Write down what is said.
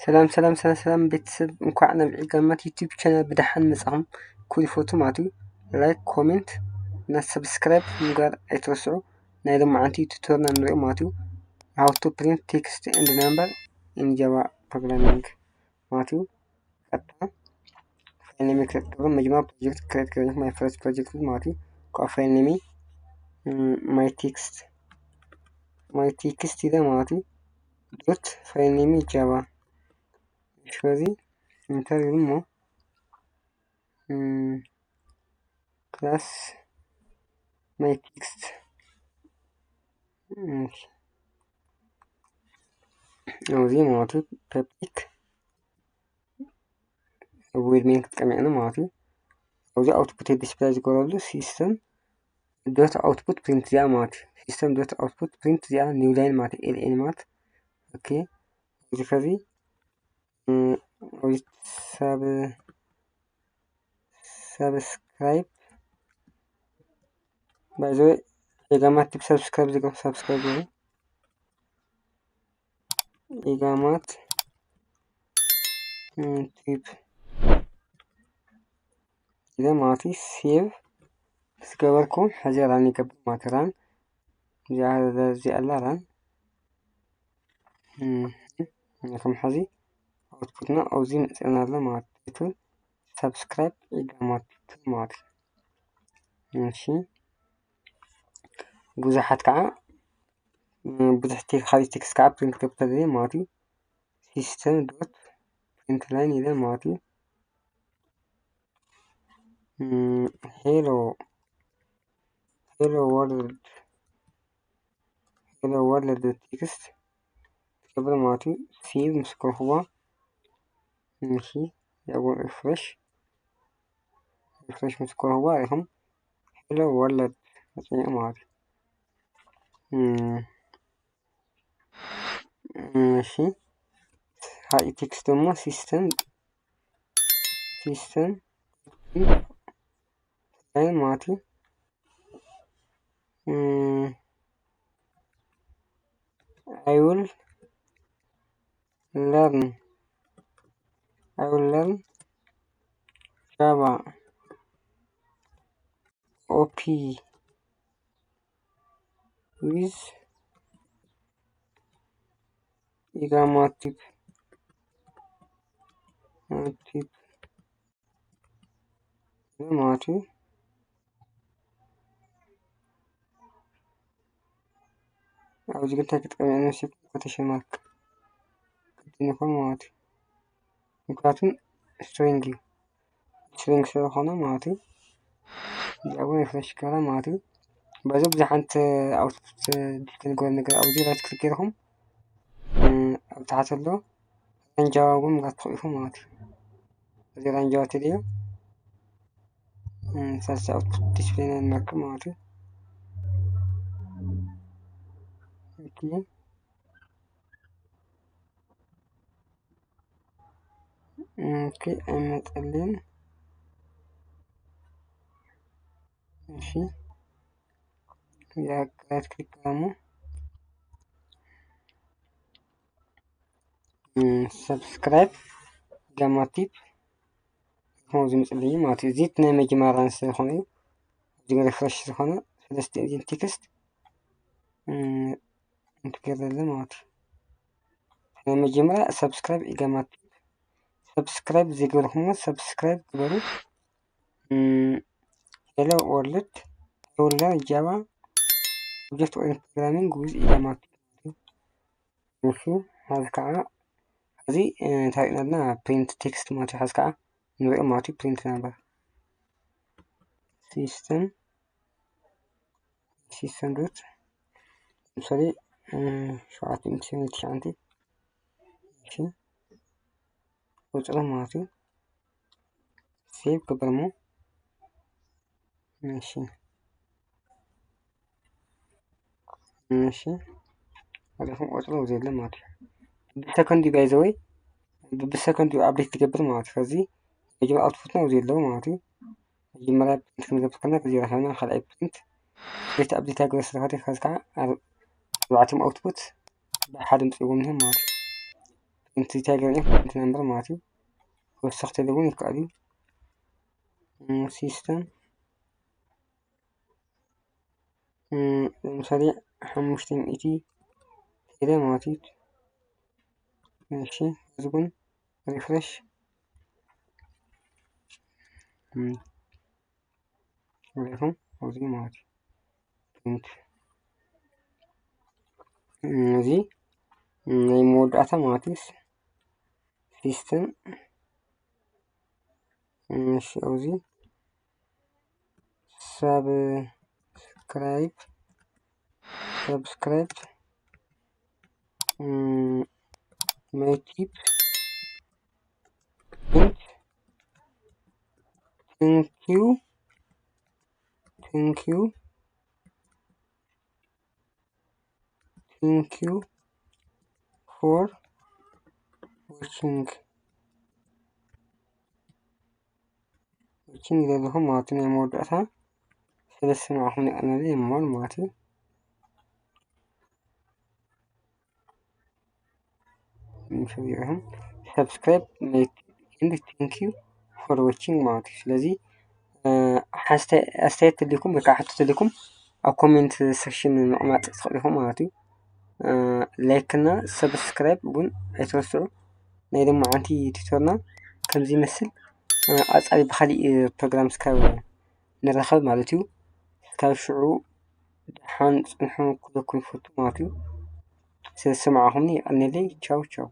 ሰላም ሰላም ሰላም ሰላም ቤተሰብ፣ እንኳዕ ናብ ዒጋማት ዩቲዩብ ቻናል ብደሓን መጻኹም። ኩሉ ይፈቱ ማለት እዩ። ላይክ፣ ኮሜንት እና ሰብስክራይብ ምግባር ኣይትረስዑ። ናይ ሎማዓንቲ ቱቶርና ንሪኦ ማለት እዩ። How to print text and number in Java programming ማለት እዩ። ቀጥታ ፋይል ኔም ክሬት ክገብር መጀመርያ ፕሮጀክት ክሬት ክገብር፣ my first project ማለት እዩ። ካብ ፋይል ኔም my text my text ኢለ ማለት እዩ። ዶት ፋይል ኔም ጃቫ። ስለዚ ኢንተር ይብል እሞ ክላስ my text ኣብዚ ማለት እዩ። ፐብሊክ ቮይድ ሜን ክትቀሚዕኒ ማለት እዩ። ኣብዚ ኣውትፑት ዲስፕላይ ዝገበረሉ ሲስተም ዶት ኣውትፑት ፕሪንት እዚኣ ማለት እዩ። ሲስተም ዶት ኣውትፑት ፕሪንት እዚኣ ኒው ላይን ማለት እዩ። ኤልኤን ማለት ኦኬ። እዚ ከዚ ኣብዚ ሰብ ሰብስክራይብ ባይዘወይ ዒጋማት ቲፕ ሰብስክራይብ ዝገበሩ ሰብስክራይብ ገበሩ። ዒጋማት ቲፕ ኢለ ማለት እዩ። ሴቭ ምስ ገበርኩ ሕዚ ራን ይገብር ማለት ራን እዚኣ ኣላ ራን ከም ሕዚ ኣውትፑትና ኣብዚ መፅእና ኣሎ ማለት እዩ። ሰብስክራይብ ዒጋማት ቲፕ ማለት እዩ። እሺ ብዙሓት ከዓ ብዙሕ ካልእ ቴክስት ከዓ ፕሪንት ክገብር ተደልየ ማለት እዩ። ሲስተም ዶት ፕሪንት ላይን ኢለ ማለት እዩ። ሄሎ ሄሎ ወርልድ ሄሎ ወርልድ ቴክስት ትገብር ማለት እዩ። ሴቭ ምስ ገርኩዋ እሺ ያው ሪፍሬሽ ሪፍሬሽ ምስ ገርኩዋ ኢኹም ሄሎ ወርልድ መፅእ ማለት እዩ። እሺ ሃይ ቴክስት ደግሞ ሲስተም ሲስተም ላይን ማለት እዩ። I will learn I will learn Java O P with ዒጋማት ቲፕ ማለት እዩ። ኣብዚ ግን እንታይ ክጥቀም እየ ንሱ ኮቴሽን ማርክ ግድን ይኾን ማለት እዩ። ምክንያቱም ስትሪንግ እዩ ስትሪንግ ስለዝኾነ ማለት እዩ። እዚኣ እውን ሪፍሬሽ ይገብራ ማለት እዩ። በዚ ብዙሓት ኣውትፑት ዲስፕሌይ ንገበር ነገር ኣብዚ ራይት ክሊክ ገይርኩም ኣብ ታሕቲ ኣሎ ራን ጃዋ እውን ምግባር ትኽእሉ ኢኹም ማለት እዩ። እዚ ራን ጃዋ ተደዮ ሳልሳይ ኣውትፑት ዲስፕሌይ ናይ ንረክብ ማለት እዩ። ኦኬ ኦኬ ኣይመፀልን። እሺ ራይት ክሊክ ገይረሞ ሰብስክራይብ ዒጋማት ቲፕ ከምኡ ዝምፅልኝ ማለት እዩ። እዚ እቲ ናይ መጀመርያ ስለዝኾነ እዩ። እዚ ሪፍሬሽ ዝኾነ ሰለስተ እዚ ቴክስት እንትገር ዘሎ ማለት እዩ። ናይ መጀመርያ ሰብስክራይብ ዒጋማት ቲፕ ሰብስክራይብ ዘይገበርኩሞ ሰብስክራይብ ግበሩ። ሄሎ ወርልድ ሄሎ ጃቫ ኦብጀክት ኦሪየንትድ ፕሮግራሚንግ ዊዝ ዒጋማት ቲፕ። እሺ ሀዚ ከዓ ሀዚ እንታይ ሪእና ኣለና ፕሪንት ቴክስት ማለት እዩ። ሀዚ ከዓ ንሪኦ ማለት እዩ ፕሪንት ነምበር ሲስተም ሲስተም ዶት ለምሳሌ ሸውዓተ ሚእቲ ሰማንያ ትሽዓተ እሺ ቁፅሪ ማለት እዩ። ሴቭ ክብል እሞ እሺ እሺ ወደኹም ቆፅሮ ኣብዚ የለ ማለት እዩ። ብሰከንድ እዩ ባይዘወይ ብሰከንድ እዩ ኣፕዴት ዝገብር ማለት እዩ። ከዚ መጀመር ኣውትፑትና ኣብዚ የለው ማለት እዩ። መጀመርያ ፕሪንት ክንገብር ከለና ከዚ ረኸብና ካልኣይ ፕሪንት ቤት ኣፕዴት ያገበ ስለኸደ ከዚ ከዓ ኣርባዕቶም ኣውትፑት ብሓደ ምፅእዎም እዮም ማለት እዩ። ኢንትሪ እንታይ ገይርና ኢንትሪ ነምበር ማለት እዩ። ክወሰኽ ተደጉን ይከኣል እዩ። ሲስተም ለምሳሌ ሓሙሽተ ሚእቲ ሄደ ማለት እዩ። እሺ እዚ ግን ሪፍሬሽ ሪኹም እዚ ማለት እዩ። እዚ ናይ መወዳእታ ማለት እዩ። ሲስተም እሺ ኣብዚ ሳብስክራይብ ሳብስክራይብ ማይ ቲፕ thank you thank you thank you for watching watching ዘለኹም ማለት እዩ። ናይ መወዳእታ ስለዝሰማዕኹም የቐነለ ይማል ማለት እዩ። ንፈልዮም subscribe and thank you for watching ማለት እዩ። ስለዚ ሓስተ ኣስተያየት ተልይኩም ወይ ከዓ ሕቶ ተልይኩም ኣብ ኮሜንት ሴክሽን ምቕማጥ ትኽእሉ ኢኹም ማለት እዩ። ላይክ እና ሰብስክራይብ እውን ኣይትረስዑ። ናይ ሎማዓንቲ ቲቶርና ከምዚ ይመስል። ኣጻሪ ብኻሊእ ፕሮግራም እስካብ ንራኸብ ማለት እዩ። እስካብ ሽዑ ደሓን ጽንሑ ክብለኩም ይፈቱ ማለት እዩ። ስለዝሰማዕኹምኒ የቐንየለይ። ቻው ቻው።